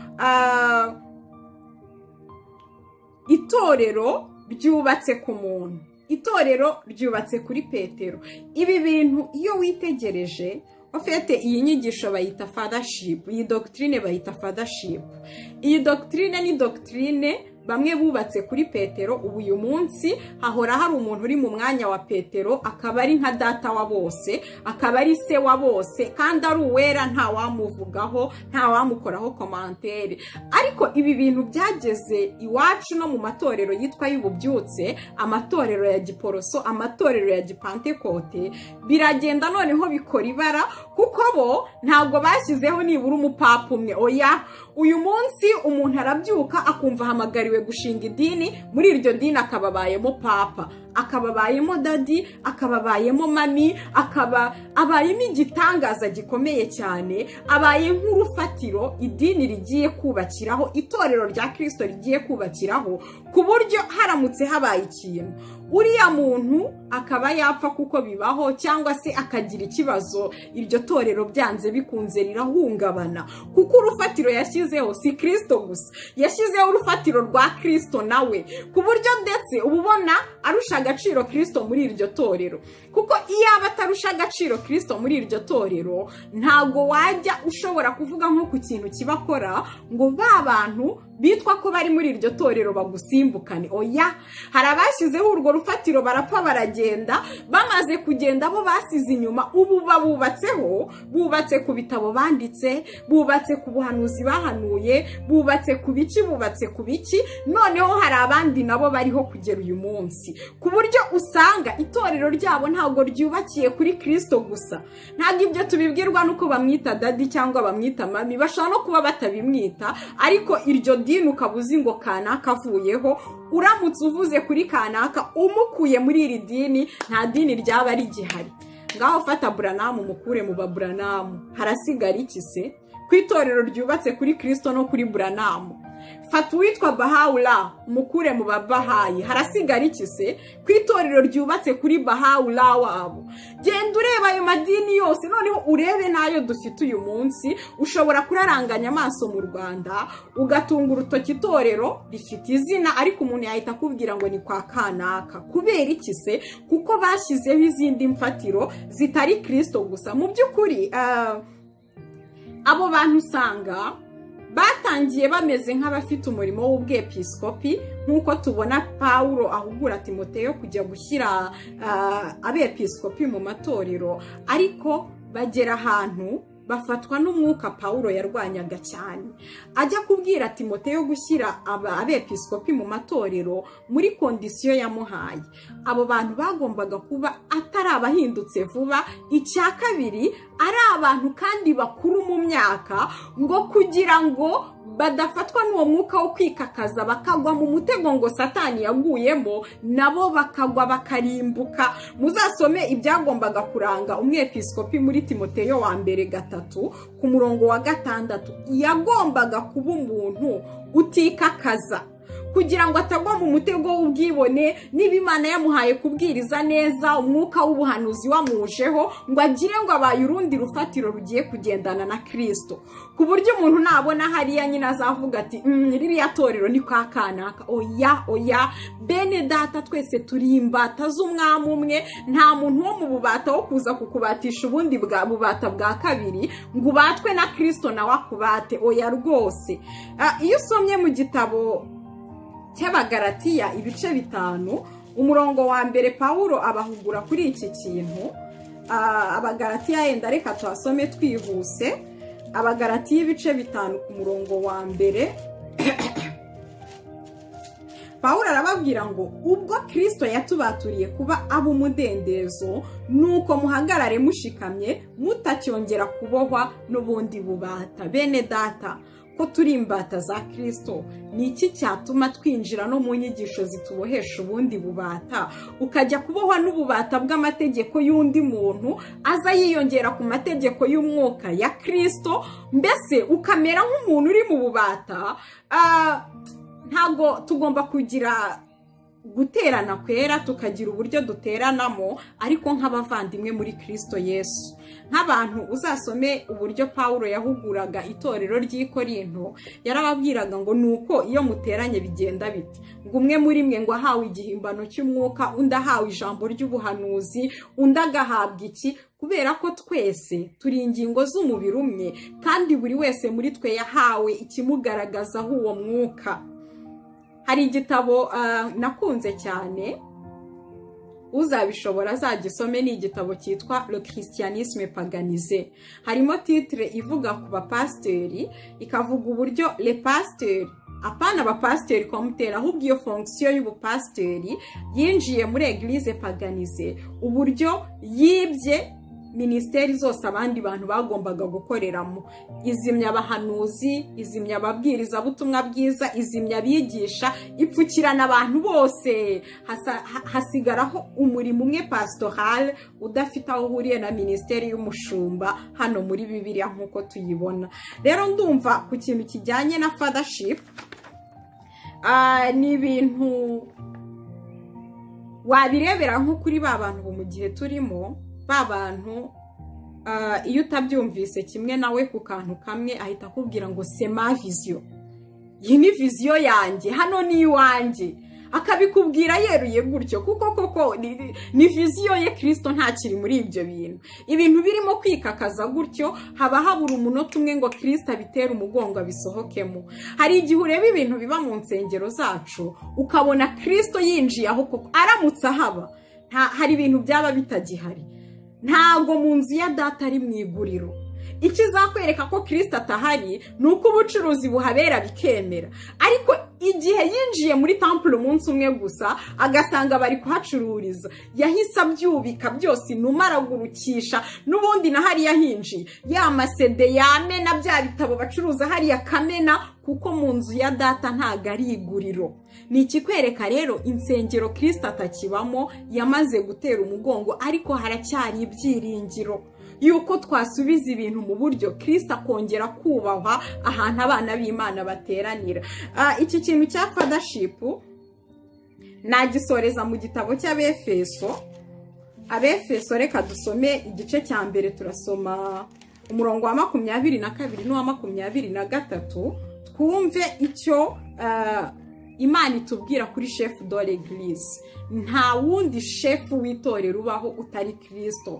Speaker 1: itorero ryubatse ku muntu, itorero ryubatse kuri Petero. Ibi bintu iyo witegereje, ofete iyi nyigisho bayita fathership, iyi doctrine bayita fathership. Iyi doctrine ni doctrine bamwe bubatse kuri Petero. Ubu uyu munsi hahora hari umuntu uri mu mwanya wa Petero, akaba ari nka data wa bose, akaba ari se wa bose, kandi ari uwera, nta wamuvugaho, nta wamukoraho commentaire. Ariko ibi bintu byageze iwacu no mu matorero yitwa y'ububyutse, amatorero ya Giporoso, amatorero ya Gipantekote, biragenda noneho bikora ibara, kuko bo ntabwo bashyizeho nibura umupapa umwe. Oya, uyu munsi umuntu arabyuka akumva ahamagariwe gushinga idini, muri iryo dini akababayemo papa, akababayemo dadi, akababayemo mami, akaba abayemo igitangaza gikomeye cyane, abaye nk'urufatiro idini rigiye kubakiraho, itorero rya Kristo rigiye kubakiraho, ku buryo haramutse habaye ikintu uriya muntu akaba yapfa kuko bibaho, cyangwa se akagira ikibazo, iryo torero byanze bikunze rirahungabana, kuko urufatiro yashyizeho si Kristo gusa, yashyizeho urufatiro rwa Kristo nawe, ku buryo ndetse ububona arusha agaciro Kristo muri iryo torero. Kuko iyo aba atarusha agaciro Kristo muri iryo torero, ntago wajya ushobora kuvuga nko ku kintu kibakora ngo ba bantu bitwa ko bari muri iryo torero bagusimbukane. Oya, hari abashyizeho urwo rufatiro barapfa baragenda, bamaze kugenda bo basize inyuma ubu babubatseho, bubatse ku bitabo banditse, bubatse ku buhanuzi bahanuye, bubatse ku biki, bubatse ku biki. Noneho hari abandi nabo bariho kugera uyu munsi, ku buryo usanga itorero ryabo ntabwo ryubakiye kuri Kristo gusa. Ntabwo ibyo tubibwirwa nuko bamwita dadi cyangwa bamwita mami, bashobora no kuba batabimwita, ariko iryo dini ukabuzi ngo kanaka avuyeho, uramutse uvuze kuri kanaka umukuye muri iri dini, nta dini ryaba rigihari. Ngaho fata Buranamu mukure mu Baburanamu, harasigara iki se ku itorero ryubatse kuri Kristo no kuri Buranamu? Fata uwitwa Bahawula umukure mu babahayi, harasigara iki se ku itorero ryubatse kuri Bahawula wabo? Genda ureba ayo madini yose, noneho urebe n'ayo dufite uyu munsi. Ushobora kuraranganya amaso mu Rwanda ugatunga urutoki itorero rifite izina, ariko umuntu yahita akubwira ngo ni kwa kanaka. Kubera iki se? Kuko bashyizeho izindi mfatiro zitari Kristo gusa. Mu by'ukuri abo bantu usanga batangiye bameze nk'abafite umurimo w'ubwepiskopi, nk'uko tubona Pawulo ahugura Timoteyo kujya gushyira abepiskopi mu matorero, ariko bagera ahantu bafatwa n'umwuka Pawulo yarwanyaga cyane. Ajya kubwira Timoteyo gushyira abepiskopi mu matorero muri kondisiyo yamuhaye, abo bantu bagombaga kuba atari abahindutse vuba, icya kabiri ari abantu kandi bakuru mu myaka, ngo kugira ngo badafatwa n'uwo mwuka wo kwikakaza bakagwa mu mutego ngo Satani yaguyemo, nabo bakagwa bakarimbuka. Muzasome ibyagombaga kuranga umwepiskopi muri Timoteyo wa mbere 3 ku murongo wa 6. Yagombaga kuba umuntu utikakaza kugira ngo atagwa mu mutego w'ubwibone. Niba Imana yamuhaye kubwiriza neza, umwuka w'ubuhanuzi wamujeho, ngo agire ngo abaye urundi rufatiro rugiye kugendana na Kristo, ku buryo umuntu nabona hariya nyine azavuga ati ririya torero ni kwa kanaka. Oya oya, bene data, twese turi imbata z'umwami umwe. Nta muntu wo mu bubata wo kuza kukubatisha ubundi bwa bubata bwa kabiri ngo ubatwe na Kristo nawe akubate. Oya rwose. Iyo usomye mu gitabo cy'Abagalatiya ibice 5 umurongo wa mbere, Pawulo abahugura kuri iki kintu. Abagalatiya, yenda reka tuhasome twihuse. Abagalatiya ibice 5 ku murongo wa mbere, Pawulo arababwira ngo ubwo Kristo yatubaturiye kuba ab'umudendezo, nuko muhagarare mushikamye mutacyongera kubohwa n'ubundi bubata. Bene data, ko turi imbata za Kristo, ni iki cyatuma twinjira no mu nyigisho zitubohesha ubundi bubata? Ukajya kubohwa n'ububata bw'amategeko y'undi muntu aza yiyongera ku mategeko y'umwuka ya Kristo, mbese ukamera nk'umuntu uri mu bubata. Ntabwo tugomba kugira guterana kwera, tukagira uburyo duteranamo, ariko nk'abavandimwe muri Kristo Yesu. Nk'abantu, uzasome uburyo Pawulo yahuguraga itorero ry'i Korinto, yarababwiraga ngo nuko iyo muteranye bigenda biti, ngo umwe muri mwe ngo ahawe igihimbano cy'umwuka, undi ahawe ijambo ry'ubuhanuzi, undi agahabwa iki, kubera ko twese turi ingingo z'umubiri umwe, kandi buri wese muri twe yahawe ikimugaragazaho uwo mwuka. Hari igitabo nakunze cyane, uzabishobora azagisome, ni igitabo cyitwa Le Christianisme Paganisé. Harimo titre ivuga ku bapasiteri, ikavuga uburyo le pasteur, apana abapasiteri komutera, ahubwo iyo fonction y'ubupasiteri yinjiye muri Eglise paganisée, uburyo yibye minisiteri zose abandi bantu bagombaga gukoreramo, izimya abahanuzi, izimya ababwirizabutumwa bwiza, izimya abigisha, ipfukirana abantu bose, hasigaraho umurimo umwe pastoral udafite aho uhuriye na minisiteri y'umushumba hano muri Bibiliya nk'uko tuyibona. Rero ndumva ku kintu kijyanye na fathership, ni ibintu wabirebera nko kuri ba bantu mu gihe turimo, ba bantu iyo utabyumvise kimwe nawe ku kantu kamwe ahita akubwira ngo c'est ma vision, iyi ni vision yanjye, hano ni iwanjye, akabikubwira yeruye gutyo, kuko koko ni vision ye. Kristo ntakiri muri ibyo bintu. Ibintu birimo kwikakaza gutyo, haba habura umunota umwe ngo Kristo abitere umugongo abisohokemo. Hari igihe ureba ibintu biba mu nsengero zacu ukabona Kristo yinjiye aho koko, aramutse ahaba hari ibintu byaba bitagihari. Ntabwo mu nzu ya data ari mu iguriro. Ikizakwereka ko Kristo atahari ni uko ubucuruzi buhabera bikemera, ariko igihe yinjiye muri temple umunsi umwe gusa agasanga bari kuhacururiza, yahise abyubika byose, inuma aragurukisha, n'ubundi na hariya hinjiye ya masede yamena, bya bitabo bacuruza hariya kamena, kuko mu nzu ya data ntago ari iguriro. Ni ikikwereka rero insengero Kristo atakibamo, yamaze gutera umugongo, ariko haracyari ibyiringiro. Yuko twasubiza ibintu mu buryo, Kristo akongera kubahwa ahantu abana b'Imana bateranira. Iki kintu cya fathership nagisoreza mu gitabo cy'Abefeso. Abefeso, reka dusome igice cya mbere, turasoma umurongo wa 22 n'uwa 23, twumve icyo Imana itubwira kuri chef de l'église. Nta wundi chef w'itorero ubaho utari Kristo.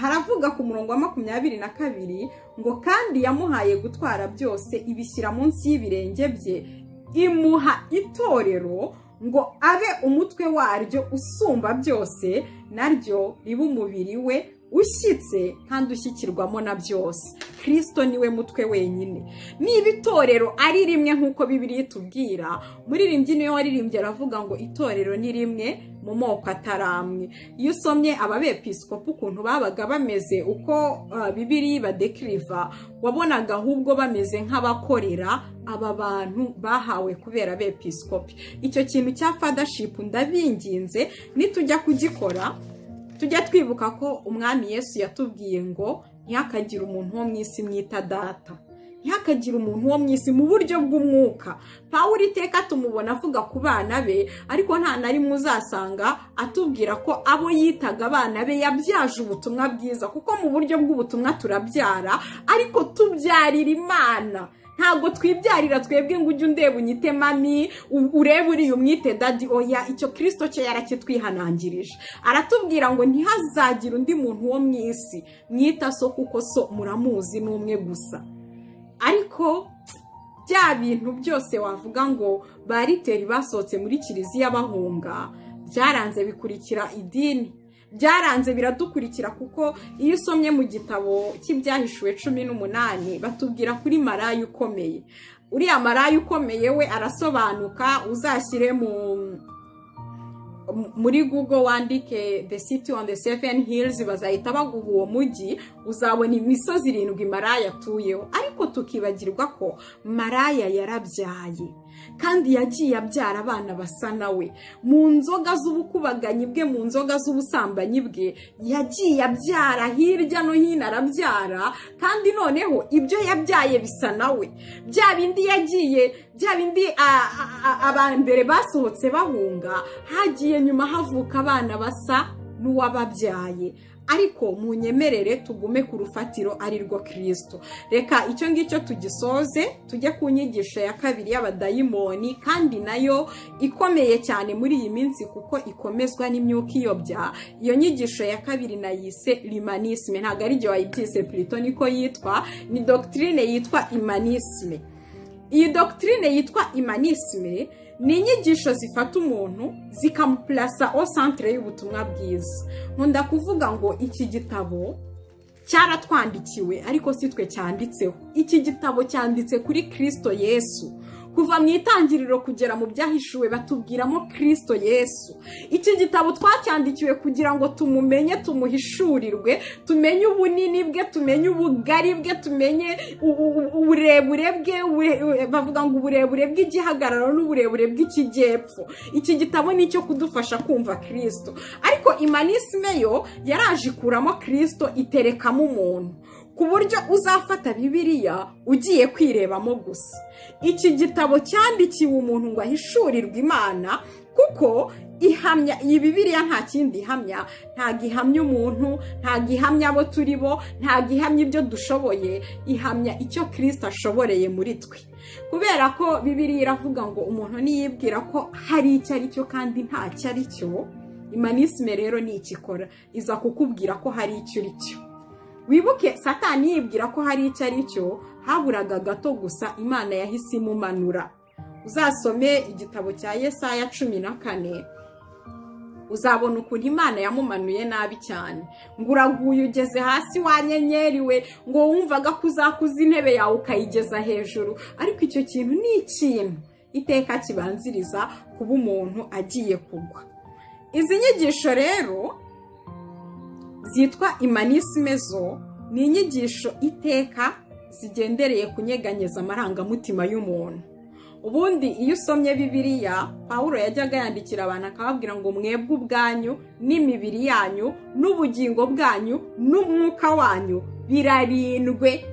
Speaker 1: Haravuga ku murongo wa 22 ngo: "Kandi yamuhaye gutwara byose, ibishyira munsi y'ibirenge bye, imuha itorero ngo abe umutwe waryo usumba byose, naryo riba umubiri we ushyitse kandi ushyikirwamo na byose." Kristo niwe mutwe wenyine. Niba itorero ari rimwe nk'uko Bibiliya itubwira, muririmbyi niwe waririmbye aravuga ngo itorero ni rimwe mu moko ataramwe. Iyo usomye ababepiskopi ukuntu babaga bameze, uko Bibiliya badekiriva, wabonaga ahubwo bameze nk'abakorera aba bantu bahawe kubera abepiskopi. Icyo kintu cya fathership, ndabinginze, nitujya kugikora tujya twibuka ko Umwami Yesu yatubwiye ngo ntihakagire umuntu wo mu isi mwita data, ntihakagire umuntu wo mu isi mu buryo bw'umwuka. Pawulo iteka tumubona avuga ku bana be, ariko nta na rimwe uzasanga atubwira ko abo yitaga abana be yabyaje ubutumwa bwiza, kuko mu buryo bw'ubutumwa turabyara, ariko tubyarira Imana. Ntabwo twibyarira twebwe ngo ujye undeba unyite mami, urebe uriya umwite daddy. Oya, icyo Kirisito cye yarakitwihanangirije, aratubwira ngo ntihazagire undi muntu wo mu isi mwita so, kuko so muramuzi, ni umwe gusa. Ariko bya bintu byose wavuga ngo ba Riteri basohotse muri kiliziya bahunga, byaranze bikurikira idini, byaranze biradukurikira, kuko iyo usomye mu gitabo cy'Ibyahishuwe 18, batubwira kuri maraya ukomeye. Uriya maraya ukomeye we arasobanuka. Uzashyire muri Google wandike "The City on the Seven Hills", bazahita baguha uwo mujyi, uzabona imisozi irindwi maraya atuyeho. Ariko tukibagirwa ko maraya yarabyaye, kandi yagiye abyara abana basa nawe. Mu nzoga z'ubukubaganyi bwe, mu nzoga z'ubusambanyi bwe, yagiye abyara hirya no hino, arabyara, kandi noneho ibyo yabyaye bisa nawe. Bya bindi yagiye, bya bindi abambere basohotse bahunga, hagiye nyuma havuka abana basa n'uwababyaye. Ariko munyemerere tugume ku rufatiro, ari rwo Kirisito. Reka icyo ngicyo tugisoze, tujye ku nyigisho ya kabiri y'abadayimoni, kandi nayo ikomeye cyane muri iyi minsi kuko ikomezwa n'imyuka iyobya. Iyo nyigisho ya kabiri nayise l'humanisme. Ntabwo ari igihe wayibyise, plutôt niko yitwa, ni doctrine yitwa humanisme. Iyi doctrine yitwa humanisme ni inyigisho zifata umuntu zikamupurasa au centre y'ubutumwa bwiza. Nkunda kuvuga ngo iki gitabo cyaratwandikiwe, ariko si twe cyanditseho. Iki gitabo cyanditse kuri Kirisito Yesu. Kuva mu Itangiriro kugera mu Byahishuwe batubwiramo Kirisito Yesu. Iki gitabo twacyandikiwe kugira ngo tumumenye, tumuhishurirwe, tumenye ubunini bwe, tumenye ubugari bwe, tumenye uburebure bwe. Bavuga ngo uburebure bw'igihagararo n'uburebure bw'ikijyepfo. Iki gitabo ni icyo kudufasha kumva Kirisito. Ariko humanisme yo yaraje ikuramo Kirisito, iterekamo umuntu, ku buryo uzafata Bibiliya ugiye kwirebamo gusa. Iki gitabo cyandikiwe umuntu ngo ahishurirwe Imana, kuko ihamya iyi Bibiliya nta kindi ihamya. Ntabwo ihamya umuntu, ntabwo ihamya abo turi bo, ntabwo ihamya ibyo dushoboye, ihamya icyo Kirisito ashoboreye muri twe. Kubera ko Bibiliya iravuga ngo umuntu niyibwira ko hari icyo ari cyo kandi ntacyo ari cyo. Humanisme rero ni ikikora, iza kukubwira ko hari icyo uri cyo. Wibuke Satani yibwira ko hari icyo ari cyo, haburaga gato gusa, Imana yahise imumanura. Uzasome igitabo cya Yesaya 14, uzabona ukuntu Imana yamumanuye nabi cyane, ngo uraguye ugeze hasi wa nyenyeri we, ngo wumvaga ko uzakuza intebe yawe ukayigeza hejuru. Ariko icyo kintu ni ikintu iteka kibanziriza kuba umuntu agiye kugwa. Izi nyigisho rero zitwa humanisme zo ni inyigisho iteka zigendereye kunyeganyeza amarangamutima y'umuntu. Ubundi iyo usomye Bibiliya, Pawulo yajyaga yandikira abantu akababwira ngo mwebwe ubwanyu n'imibiri yanyu n'ubugingo bwanyu n'umwuka wanyu birarindwe.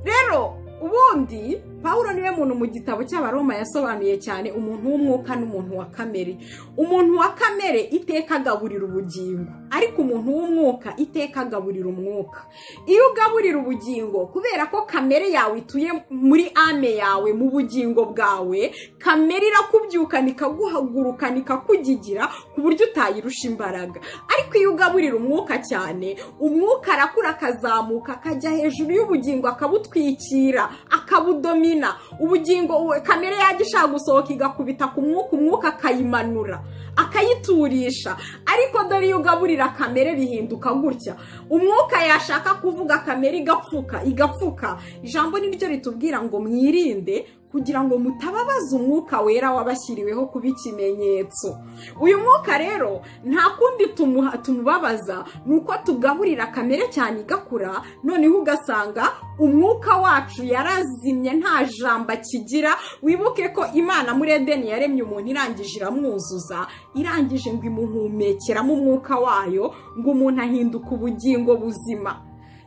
Speaker 1: Rero ubundi Pawulo niwe muntu mu gitabo cy'Abaroma yasobanuye cyane umuntu w'umwuka n'umuntu wa kamere. Umuntu wa kamere iteka agaburira ubugingo, ariko umuntu w'umwuka iteka agaburira umwuka. Iyo ugaburira ubugingo, kubera ko kamere yawe ituye muri ame yawe, mu bugingo bwawe, kamere irakubyukana ikaguhagurukana ikakugigira ku buryo utayirusha imbaraga. Ariko iyo ugaburira umwuka cyane, umwuka arakura akazamuka akajya hejuru y'ubugingo, akabutwikira, akabudomina. Ubugingo kamere yajya ishaka gusohoka igakubita ku mwuka, umwuka akayimanura akayiturisha. Ariko dore iyo ugaburira kamere bihinduka gutya, umwuka yashaka kuvuga kamere igapfuka igapfuka. Ijambo ni ryo ritubwira ngo mwirinde kugira ngo mutababaza umwuka wera wabashyiriweho kuba ikimenyetso. Uyu mwuka rero nta kundi tumubabaza, nuko tugaburira kamere cyane igakura, noneho ugasanga umwuka wacu yarazimye nta jambo akigira. Wibuke ko Imana muri Edeni yaremye umuntu irangije iramwuzuza, irangije ngo imuhumekeramo umwuka wayo, ngo umuntu ahinduka ubugingo buzima.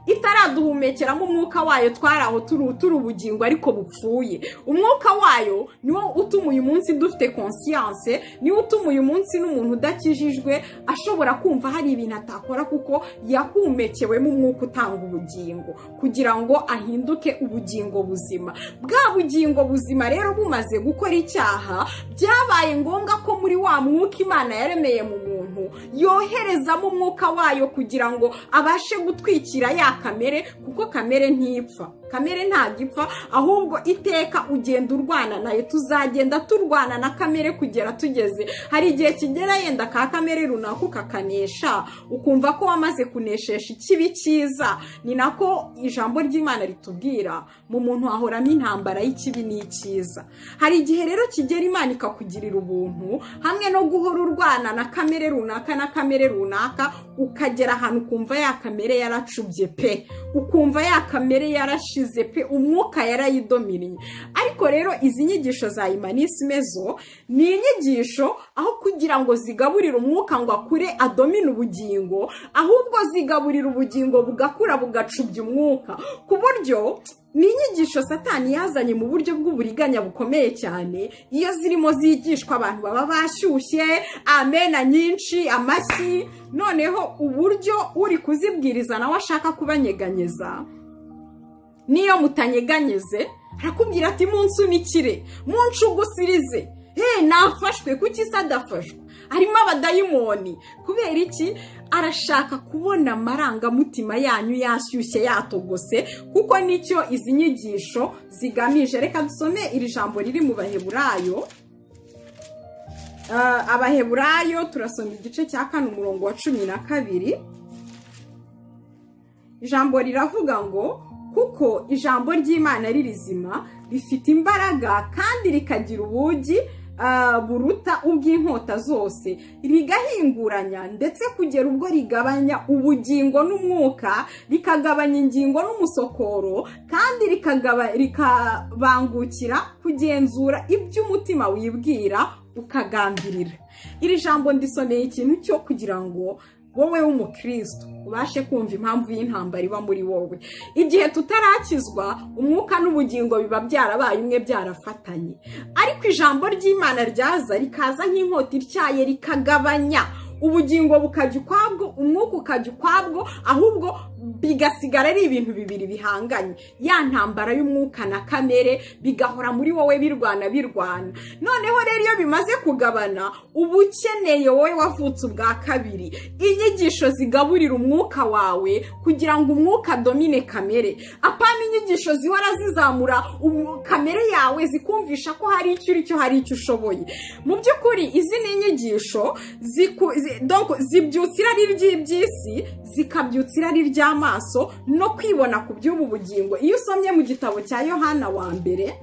Speaker 1: Itaraduhumekeramo umwuka wayo twari aho turi ubugingo ariko bupfuye. Umwuka wayo niwo utuma uyu munsi dufite conscience, niwo utuma uyu munsi n'umuntu udakijijwe ashobora kumva hari ibintu atakora kuko yahumekewemo umwuka utanga ubugingo kugira ngo ahinduke ubugingo buzima. Bwa bugingo buzima rero bumaze gukora icyaha, byabaye ngombwa ko muri wa mwuka Imana yaremeye mu muntu yoherezamo umwuka wayo kugira ngo abashe gutwikira ya kamere, kuko kamere ntipfa, kamere ntabwo ipfa, ahubwo iteka ugenda urwana nayo. Tuzagenda turwana na kamere kugera tugeze hari igihe kigera yenda ka kamere runaka ukakanesha, ukumva ko wamaze kuneshesha ikibi cyiza. Ni nako ijambo ry'Imana ritubwira, mu muntu hahoramo intambara y'ikibi n'icyiza. Hari igihe rero kigera Imana ikakugirira ubuntu hamwe no guhora urwana na kamere runaka na kamere runaka, ukagera ahantu ukumva ya kamere yaracubye pe, ukumva ya kamere yarashize pe, umwuka yarayidominiye. Ariko rero izi nyigisho za humanisme zo ni inyigisho aho kugira ngo zigaburire umwuka ngo akure adomine ubugingo, ahubwo zigaburira ubugingo bugakura bugacubya umwuka, ku buryo ni inyigisho Satani yazanye mu buryo bw'uburiganya bukomeye cyane. Iyo zirimo zigishwa abantu baba bashyushye, amena nyinshi, amashyi, noneho uburyo uri kuzibwiriza nawe ashaka kubanyeganyeza, niyo mutanyeganyeze arakubwira ati munsunikire, munshugusirize, nafashwe, kuki se adafashwe? Harimo abadayimoni. Kubera iki? Arashaka kubona amarangamutima yanyu yashyushye yatogose, kuko nicyo izi nyigisho zigamije. Reka dusome iri jambo riri mu Baheburayo. Abaheburayo turasoma igice cya 4 umurongo wa 12. Ijambo riravuga ngo kuko ijambo ry'Imana ari rizima, rifite imbaraga kandi rikagira ubugi buruta ubw'inkota zose, rigahinguranya ndetse kugera ubwo rigabanya ubugingo n'umwuka, rikagabanya ingingo n'umusokoro, kandi rikabangukira kugenzura iby'umutima wibwira ukagambirira. Iri jambo ndisomeye ikintu cyo kugira ngo wowe w'umukristo ubashe kumva impamvu y'intambara iba muri wowe. Igihe tutarakizwa, umwuka n'ubugingo biba byarabaye umwe, byarafatanye. Ariko ijambo ry'Imana ryaza rikaza nk'inkota ityaye, rikagabanya ubugingo bukajya ukwabwo, umwuka ukajya ukwabwo, ahubwo bigasigara ari ibintu bibiri bihanganye. Ya ntambara y'umwuka na kamere bigahora muri wowe birwana birwana. Noneho rero iyo bimaze kugabana, uba ukeneye wowe wavutse ubwa kabiri inyigisho zigaburira umwuka wawe kugira ngo umwuka domine kamere. Apana inyigisho zihora zizamura kamere yawe zikumvisha ko hari icyo uri cyo, hari icyo ushoboye. Mu by'ukuri izi ni inyigisho zibyutsa irari ry'iby'isi, zikabyutsa irari ry'amaso no kwibona ku by'ubu bugingo. Iyo usomye mu gitabo cya Yohana wa mbere,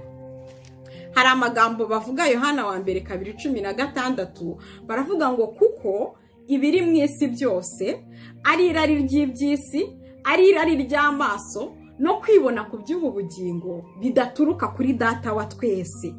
Speaker 1: hari amagambo bavuga, Yohana wa mbere 2:16, baravuga ngo kuko ibiri mu isi byose ari irari ry'iby'isi, ari irari ry'amaso no kwibona ku by'ubu bugingo bidaturuka kuri Data wa twese.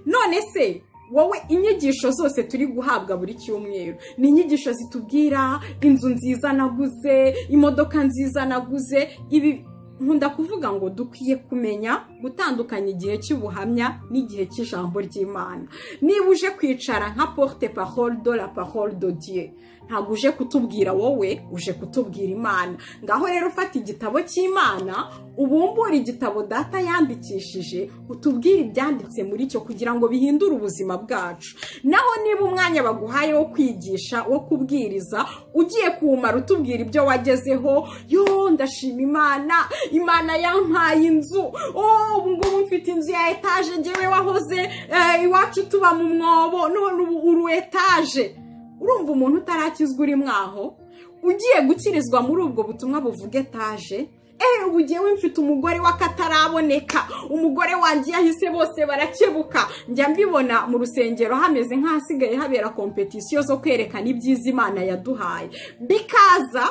Speaker 1: None se wowe inyigisho zose turi guhabwa buri cyumweru ni inyigisho zitubwira inzu nziza naguze, imodoka nziza naguze? Ibi nkunda kuvuga ngo dukwiye kumenya gutandukanya igihe cy'ubuhamya n'igihe cy'ijambo ry'Imana. Niba uje kwicara nka porte parole de la parole de Dieu, ntabwo uje kutubwira wowe, uje kutubwira Imana. Ngaho rero ufata igitabo cy'Imana, ubumbure igitabo data yandikishije, utubwire ibyanditse muri cyo kugira ngo bihindure ubuzima bwacu. Naho niba umwanya baguhaye wo kwigisha, wo kubwiriza, ugiye kuwumara utubwira ibyo wagezeho, yo ndashima Imana, Imana yampaye inzu, ubu ngubu mfite inzu ya etaje, njyewe wahoze iwacu tuba mu mwobo, none ubu uru etaje. Urumva umuntu utarakizwa uri mwaho ugiye gukirizwa muri ubwo butumwa buvuga etaje? Ubu ngewe mfite umugore w'akataraboneka, umugore wanjye yahise bose barakebuka. Njya mbibona mu rusengero hameze nk'ahasigaye habera kompetisiyo zo kwerekana ibyiza Imana yaduhaye, bikaza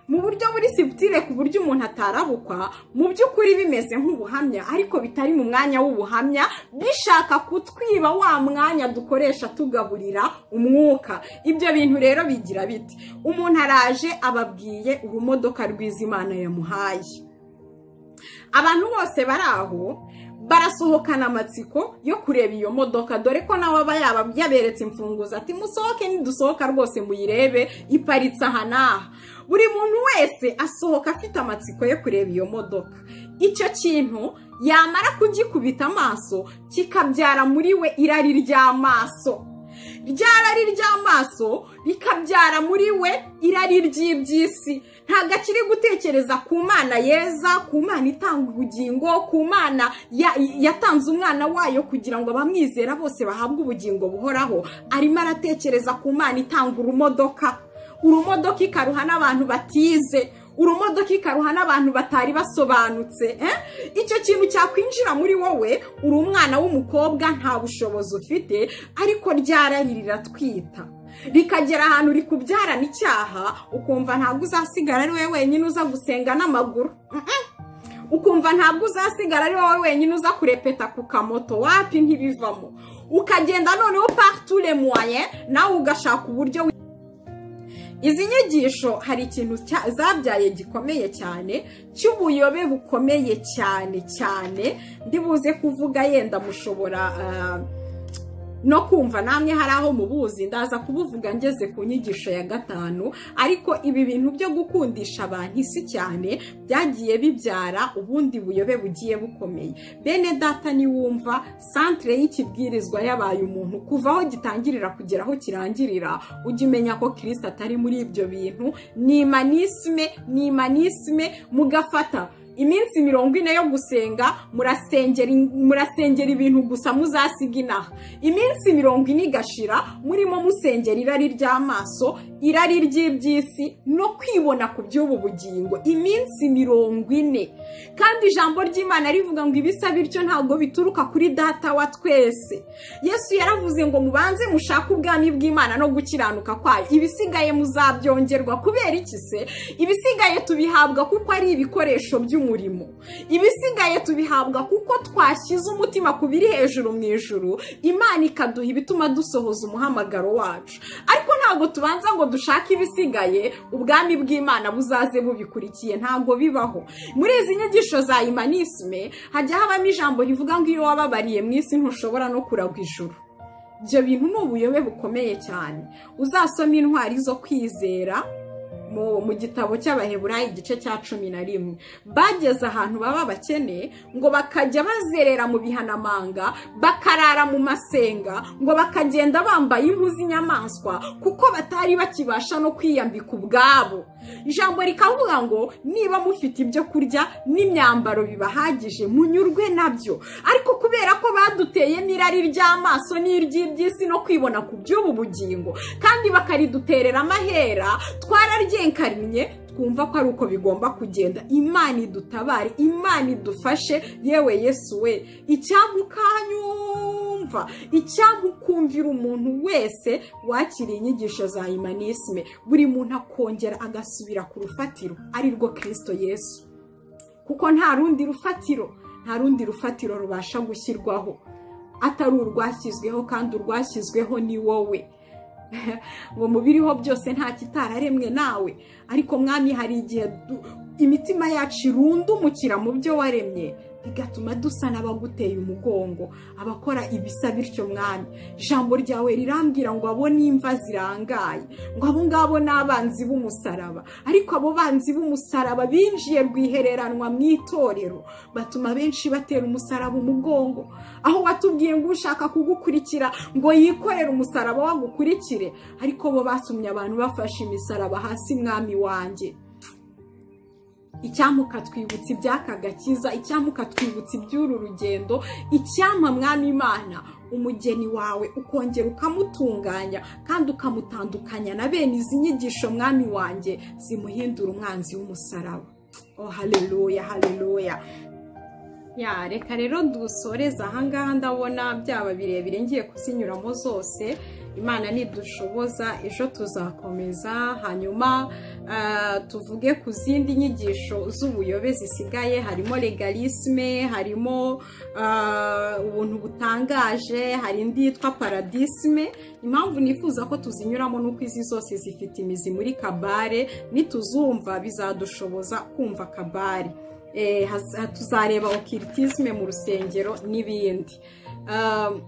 Speaker 1: mu buryo buri subtile ku buryo umuntu atarabukwa, mu by'ukuri bimeze nk'ubuhamya ariko bitari mu mwanya w'ubuhamya, bishaka kutwiba wa mwanya dukoresha tugaburira umwuka. Ibyo bintu rero bigira biti: umuntu araje ababwiye urumodoka rwiza Imana yamuhaye, abantu bose bari aho barasohokana amatsiko yo kureba iyo modoka, dore ko nawe aba yaberetse imfunguzo ati musohoke, nidusohoka rwose muyirebe iparitse aha n'aha. Buri muntu wese asohoka afite amatsiko yo kureba iyo modoka. Icyo kintu yamara kugikubita amaso kikabyara muri we irari ry'amaso, rya rari ry'amaso rikabyara muri we irari ry'iby'isi. Ntabwo akiri gutekereza ku Mana yeza, ku Mana itanga ubugingo, ku Mana yatanze umwana wayo kugira ngo abamwizera bose bahabwe ubugingo buhoraho. Arimo aratekereza ku Mana itanga urumodoka, urumodoka ikaruha n'abantu batize, urumodoka ikaruha n'abantu batari basobanutse. Icyo kintu cyakwinjira muri wowe, uri umwana w'umukobwa nta bushobozi ufite, ariko ryarari riratwita, rikagera ahantu rikubyarana icyaha, ukumva ntabwo uzasigara ari wowe wenyine uza gusenga n'amaguru, ukumva ntabwo uzasigara ari wowe wenyine uza kurepeta ku kamoto, wapi ntibivamo, ukagenda noneho par tous les moyens nawe ugashaka uburyo. Izi nyigisho hari ikintu zabyaye gikomeye cyane cy'ubuyobe bukomeye cyane cyane, ndibuze kuvuga yenda mushobora no kumva namwe hari aho mubuzi, ndaza kubuvuga ngeze ku nyigisho ya 5. Ariko ibi bintu byo gukundisha abantu isi cyane byagiye bibyara ubundi buyobe bugiye bukomeye. Bene data, niwumva centre y'ikibwirizwa yabaye umuntu kuva aho gitangirira kugera aho kirangirira, ujye umenya ko Kristo atari muri ibyo bintu. Ni imanisme, ni imanisme. Mugafata iminsi 40 yo gusenga, murasengera ibintu gusa muzasiga inaha. Iminsi 40 igashira murimo musengera irari ry'amaso, irari ry'iby'isi no kwibona ku by'ubu bugingo. Iminsi 40. Kandi ijambo ry'Imana rivuga ngo ibisa bityo ntabwo bituruka kuri data wa twese. Yesu yaravuze ngo mubanze mushake ubwami bw'Imana no gukiranuka kwayo, ibisigaye muzabyongerwa. Kubera iki se? Ibisigaye tubihabwa kuko ari ibikoresho by'umurimo. Ibisigaye tubihabwa kuko twashyize umutima ku biri hejuru mu ijuru, Imana ikaduha ibituma dusohoza umuhamagaro wacu. Ariko ntabwo tubanza ngo dushake ibisigaye, ubwami bw'Imana buzaze bubikurikiye, ntabwo bibaho. Muri izi nyigisho za imanisme hajya habamo ijambo rivuga ngo iyo wababariye mu isi ntushobora no kuragwa ijuru. Ibyo bintu ni ubuyobe bukomeye cyane. Uzasoma intwari zo kwizera mu gitabo cy'Abaheburayo igice cya 11, bageze ahantu baba bakene ngo bakajya bazerera mu bihanamanga, bakarara mu masenga, ngo bakagenda bambaye impu z'inyamaswa kuko batari bakibasha no kwiyambika ubwabo. Ijambo rikavuga ngo niba mufite ibyo kurya n'imyambaro bibahagije munyurwe nabyo. Ariko kubera ko baduteye n'irari ry'amaso n'iry'iby'isi no kwibona ku by'ubu bugingo, kandi bakariduterera amahera, twararyenkarinye twumva ko ari uko bigomba kugenda. Imana idutabare, Imana idufashe. Yewe Yesu we, icyamukanyumva, icyamukumvira umuntu wese wakiriye inyigisho za imanisme, buri muntu akongera agasubira ku rufatiro ari rwo Kristo Yesu, kuko nta rundi rufatiro, nta rundi rufatiro rubasha gushyirwaho. atari urwashyizweho, kandi urwashyizweho ni wowe. Ngo mu biriho byose nta kitararemwe nawe. Ariko Mwami, hari igihe imitima yacu irundumukira mu byo waremye, bigatuma dusa n'abaguteye umugongo, abakora ibisa bityo. Mwami, ijambo ryawe rirambwira ngo abo ni imva zirangaye, ngo abo ngabo ni abanzi b'umusaraba. Ariko abo banzi b'umusaraba binjiye rwihereranwa mu itorero, batuma benshi batera umusaraba umugongo. Aho watubwiye ngo ushaka kugukurikira ngo yikorere umusaraba wagukurikire, ariko bo basumye abantu bafashe imisaraba hasi. Mwami wanjye, icyampa ukatwibutsa iby'aka gakiza, icyampa ukatwibutsa iby'uru rugendo, icyampa Mwami Imana umugeni wawe ukongera ukamutunganya kandi ukamutandukanya na bene izi nyigisho, Mwami wanjye, zimuhindura umwanzi w'umusaraba. Oh, haleluya, haleluya. Ya, reka rero dusoreze ahangaha, ndabona byaba birebire ngiye kuzinyuramo zose. Imana nidushoboza ejo tuzakomeza, hanyuma tuvuge ku zindi nyigisho z'ubuyobe zisigaye. Harimo légalisme, harimo ubuntu butangaje, hari indi yitwa paradisme. Impamvu nifuza ko tuzinyuramo nuko izi zose zifite imizi muri Kabbale, nituzumva bizadushoboza kumva Kabbale. Tuzareba occultisme mu rusengero n'ibindi.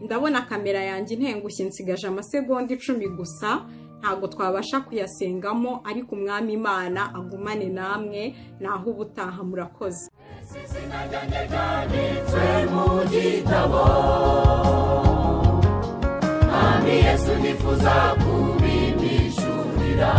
Speaker 1: Ndabona kamera yanjye intengushye, nsigaje amasegonda 10 gusa, ntabwo twabasha kuyasengamo, ariko Umwami Imana agumane namwe, naho ubutaha. Murakoze.
Speaker 2: Izina ryanjye ryanditswe mu gitabo, Mwami Yesu, nifuza kubimishurira.